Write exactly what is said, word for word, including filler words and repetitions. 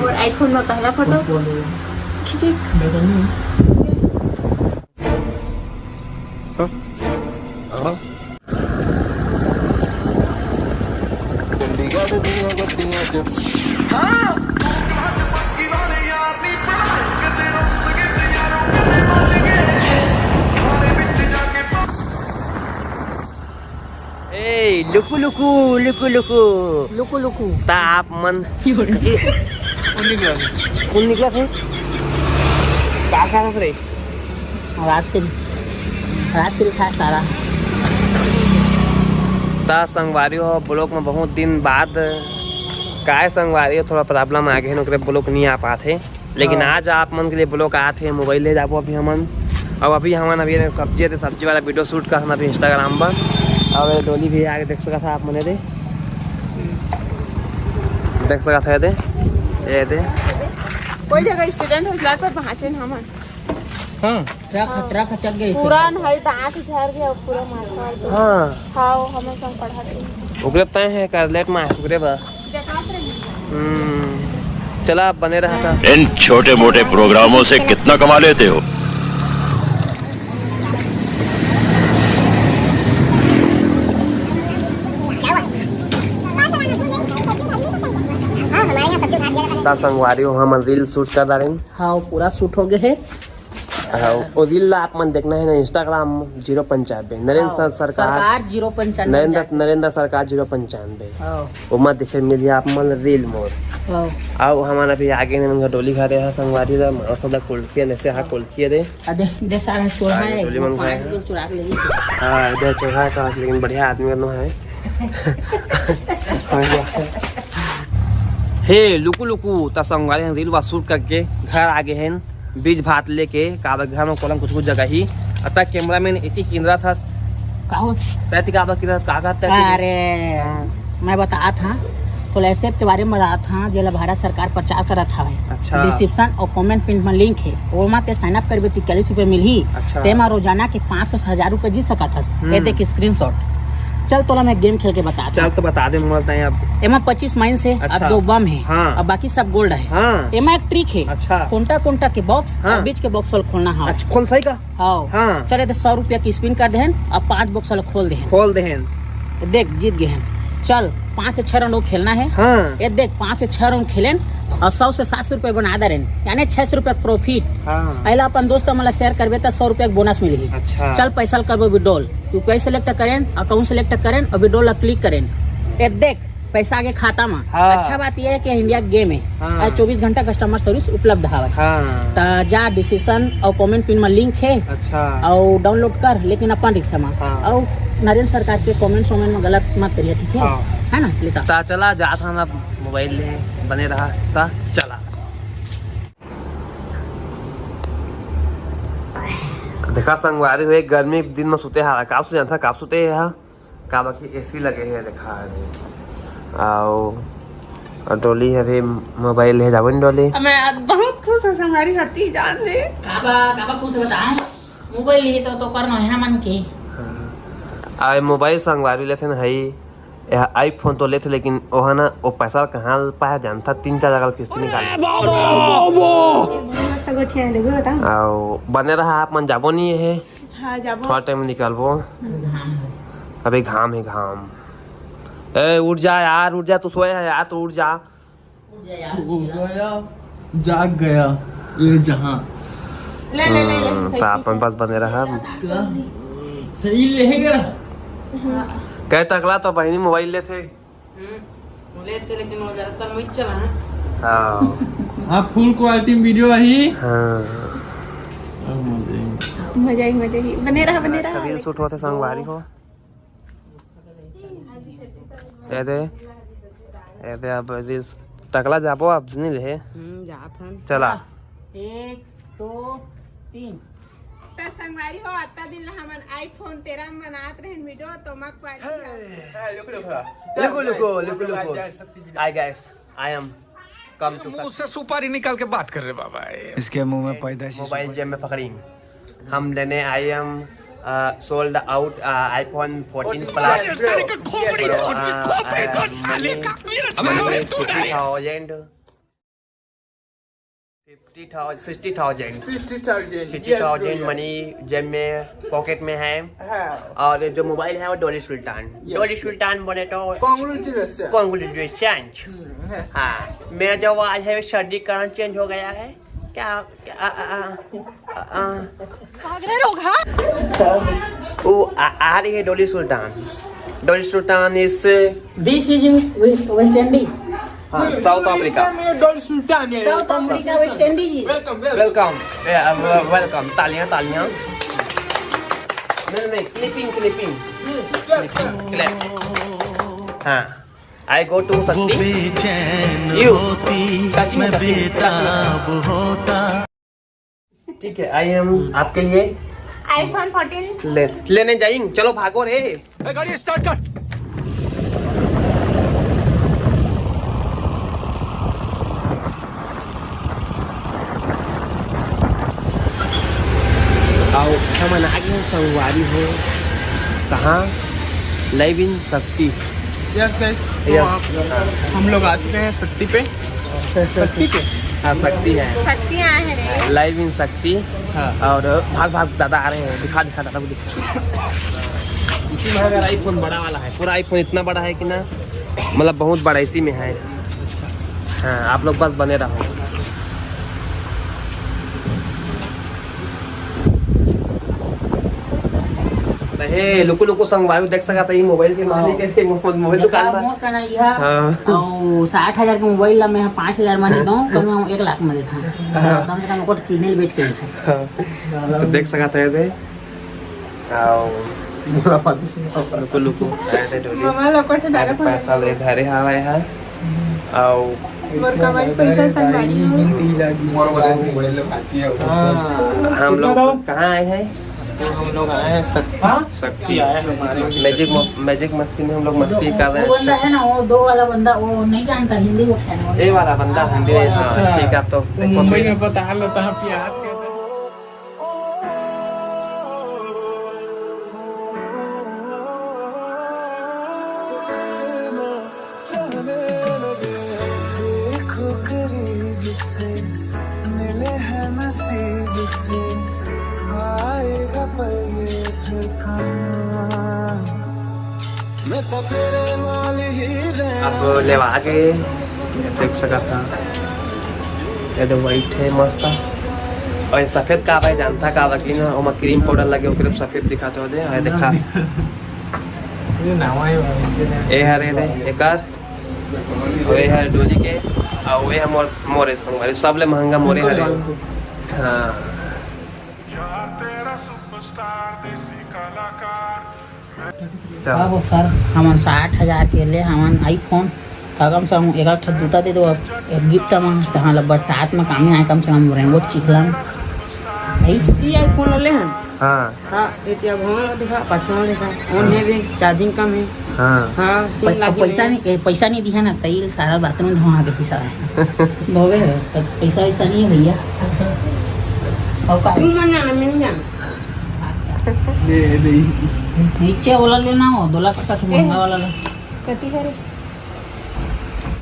और iPhone में पहला फोटो खींचे। ए, लुकु, लुकु, लुकु, लुकु। लुकु, लुकु। ता आप मन कौन निकला थे? कौन निकला थे? का खा रहा रे? रासिल, रासिल खा सारा। ता संगवारी हो, vlog में बहुत दिन बाद, काय संगवारी हो, थोड़ा problem आ गए, ओकरे vlog नहीं आ पाते। लेकिन हाँ। आज आप मन के लिए vlog आत हे, मोबाइल ले जाबो अभी हमन। अब अभी हमन अभी सब्जी, सब्जी वाला video shoot करना अभी Instagram पर। और ये डोली भी आगे देख सकत हा आप मन, ये दे, देख सकत हा, ये दे, ये दे। कोई जगह student hostel पर पहुंचे ना हमन। हाँ, ट्रक, हाँ। ट्रक चक गई पूरा से। न है, दांत झड़ गया पूरा माथा। हाँ। हाँ, हमेशा पढ़ा के। ओकरे तय है कर लेट मास ओकरे बा। हम्म, चला, आप बने रहा था। इन छोटे मोटे प्रोग्रामों से कितना कमा लेते हो? ता संगवारी हो, हमन reel shoot कर डारेन। हाँ, वो पूरा shoot हो गए है। हाँ, वो reel ला आप मन देखना है ना, Instagram zero पंचानबे, नरेंद्र हाँ, सर-, सरकार, सरकार zero पंचानबे नरेंद्र, जाके। नरेंद्र सरकार zero पंचानबे। हाँ। ओमा देखे मिली आप मन reel मोर। हाँ। आओ, हमन अभी आगे नहीं, मन डोली खा रहे हैं, संगवारी दा, मारो थोड़ा कुल्फी, ऐसे हाँ, कुल्फी दे। आ दे, दे सारा चोर हाँ, है, डोली मन खाए। पाँच किलो चुरा के ले गई। हाँ, दे चोर है, कहाँ से, लेकिन बढ़िया आदमी करना है। हे, लुकु, लुकु, ता संगवारी हम reel वा shoot करके घर आ गए हैं। बीज भात लेके काबर घर में कोलम कुछ कुछ जगह ही। अतः cameraman इति किंद्रा था। का हो? तैति काबर किंद्रा था, का करते? अरे, हाँ। मैं बता था, तो ऐसे के बारे में रहा था, जेला भारत सरकार प्रचार करत हवे। अच्छा। Description और comment pin में link है, ओमा ते sign up करबे तो चालीस रुपए मिलही। अच्छा। तेमा रोजाना के पाँच सौ से हजार रुपए जीत सकत हस। हम्म। ये देख screenshot। चल तोला मैं game खेल के बता चल तो बता दे मोला तैं अब। एमा पच्चीस mines है, अच्छा। अब दो बम है, हाँ। अब बाकी सब gold है। हाँ। एमा एक trick है। अच्छा। कोंटा कोंटा के box हाँ। और बीच के box वाला खोलना है। अच्छा, खोल सही का? हाँ। हाँ। चले तो सौ रुपया की spin कर देहन, अब पांच box वाला खोल देहन। खोल देहन। देख, जीत गए हैं। चल, पाँच से छह round वो खेलना है। हाँ। ये देख, पाँच से छह round खेलेन और सौ से सात सौ रुपया बना दे रहेन, यानी छह सौ रुपया profit। हाँ। अइला अपन दोस्त मन ला share करबे त सौ रुपया के bonus मिलही। अच्छा। चल, पैसा ला करबो withdrawal। UPI select करेन, account select करेन और withdrawal ला click करेन। ये देख, पैसा आगे खाता में। हाँ। अच्छा बात ये है कि India game है। हाँ। और चौबीस घंटा customer service उपलब्ध हवे। हाँ। त जा, description और comment pin में link है। अच्छा। और download कर, लेकिन अपन रिक्शा में। हाँ। और नरेंद्र सरकार के comment वोमेंट में गलत मत करिए, ठीक है? हाँ। है ना, लेता। ता चला, जात हम अब मोबाइल ले, बने रहा, ता चला। देखा संगवारी हो, गर्मी के दिन में सुते हारा, का सुते जानता, का सुते है? काबर कि AC लगे हे, देखा हे। अउ, अउ डोली हे, अभी मोबाइल ले जाबो न डोली। मैं आज बहुत खुश हूँ, संगवारी हो, ती जान दे। काबर, काबर खुश हे बताए? मोबाइल लिए तो, तो करना है मन के। हाँ। अउ मोबाइल संगवारी लेथे न हई, यह iPhone तो लेथे, लेकिन ओह ना, वो पैसा कहाँ पाए जानता, तीन चार जगह किस्ती निकाले। अरे बाबा! मस्त गोठिया है, देखो बता। अउ बने रहा, आप मन जाबो नहीं है। हाँ, जाबो। थोड़ा टाइम निकालबो। अभी घाम है। अभी घाम है, घाम। ए, उठ जा यार, उठ जा, तू सोया है यार, तू उठ जा। उठ जा यार, वो गया, जाग गया, ये जहां। ले, ले, ले, ले, हम्म, फेंक तो अपन दीजिए। पास बने रहा। का? सही रहेगा। हाँ। कह टकला तो बहिनी मोबाइल लेथे। हम्म, वो लेते, लेकिन वो ज्यादातर मैं चला है। हाँ। हाँ, full quality video आही। हाँ। अब मजा ही। मजा ही, मजा ही। बने रहा, बने रहा। Reel shoot होते संगवारी हो। ए दे, ए दे, अब reel टकला जाबो, अब नहीं ले। हम्म, जात हन। चला। एक, दो, तीन। त संगवारी हो, अत्ता दिन ला हमन iPhone तेरह मनात रहन video, तो मक लुको, लुको, लुको, लुको। Hi guys, I am come to मुंह से सुपारी निकाल के बात कर रहे बाबा। इसके मुंह में पैदाइशी मोबाइल जेब में पकड़ी। हम लेने आए हम, अ, sold out, अ, iPhone fourteen Plus। साले का खोपड़ी Pro, खोपड़ी, अ, खोपड़ी अ, खोपड़ी, साले का। ये money, money twenty thousand। Fifty thousand, sixty thousand. Sixty thousand, sixty thousand. Yes भैया। मनी जेब में, पॉकेट में है। हाँ। और जो मोबाइल है वो डोली सुल्तान। यस, डोली यस। सुल्तान बोले तो कॉन्ग्रेचुलेशन। कॉन्ग्रेचुलेशन। हम्म, है। हाँ, मैं जो आज है सर्दी कारण चेंज हो गया है। क्या, क्या, आ, आ, आ, आ, आ। भाग रहे लोग, हाँ? वो आ, आ रही है डोली सुल्तान। डोली सुल्तान इस This is West Indies। हाँ, साउथ अफ्रीका। ये डोली सुल्तान है। South Africa, West Indies. Welcome, welcome. Welcome. Yeah, वे-, वेलकम। तालियां, तालियां। नहीं, नहीं, क्लिपिंग, क्लिपिंग। Clipping, clap. हाँ। I go to शक्ति। You। Touching, touching, touching। ठीक है, I am आपके लिए। IPhone fourteen. ले, लेने जाइंग। चलो भागो रे। ए, गाड़ी स्टार्ट कर। आओ, हमन आगे हैं संगवारी हो। कहाँ? Live in शक्ति। यस गाइस, तो यस। आप, हम लोग आ चुके हैं शक्ति पे। शक्ति पे? हाँ, शक्ति है। शक्ति आए हैं रे। Live in शक्ति। हाँ। और भाग भाग दादा आ रहे हैं, दिखा दिखा दादा को दिखा। इसी में अगर आईफोन बड़ा वाला है, पूरा आईफोन इतना बड़ा है कि ना, मतलब बहुत बड़ा इसी में है। हाँ, आप लोग बस बने रहो। तो हे लुकु लुकु संगवारी देख सकत हे, मोबाइल के मालिक हे, मोबाइल दुकान में। मोर कना इहा हाँ। अउ साठ हजार के मोबाइल ला मैं पाँच हजार में नहीं दूं, कम से कम एक लाख में देता हूँ। हाँ। कम से कम ओकर किनेल बेच के देता हूँ। हाँ। तो देख सकत हे दे। आओ। लुकु लुकु, आए थे डोली। मामा लोग को तो डायरेक्ट पैसा ले धरे हवे हा। आओ। मोर कमाई पैसा संभाली हो। हम लोग कहाँ आए हैं? तो हम लोग आए हैं शक्ति। शक्ति आए हमारे मैजिक म-, मैजिक मस्ती में हम लोग मस्ती कर रहे हैं। वो बंदा है ना, वो दो वाला बंदा, वो नहीं जानता हिंदी, वो कहने वाला। ये वाला बंदा हाँ, हिंदी नहीं, हाँ, अच्छा। ठीक है, आप तो मुंबई में पता है, लोग कहाँ प्यार कहते हैं। अब लेवा आगे देख सकत हा, ये तो व्हाइट है मस्त। अउ ये सफेद का भाई जानता का बा कि ना, ओमा क्रीम पाउडर लगे, ओकरे सफेद दिखात हो दे। अउ देखा, ये हरे दे एकर, अउ ये हरे डोली के, अउ ये हमर मोरे संगवारी, सबले महंगा मोरे हरे। हाँ। चल। बाबू सर, हमन साठ हजार के ले हमन आईफोन, त कम से कम एक ठो जूता दे दो, अब एक गिफ्ट म, त हाँ, बरसात में काम ही आए, कम से कम रेनकोट चिखला में। भाई। ई आईफोन ले हन। हाँ। हाँ, एतिया घुमा दिखा, पाछुआ दिखा, ऑन हाँ। है भी, चार्जिंग कम है। हाँ। हाँ, सिम पै-, लागी पैसा नहीं। नहीं, ए, पैसा नहीं दिया ना, तई सारा बाथरूम धोआ के हिसाब है। धोवे है, प-, पैसा वैसा नहीं है भैया। और का तू मन जाना, मैं नहीं जाना। दे, दे। नीचे वाला लेना हो, दो लाख का महंगा वाला ला। कति करे?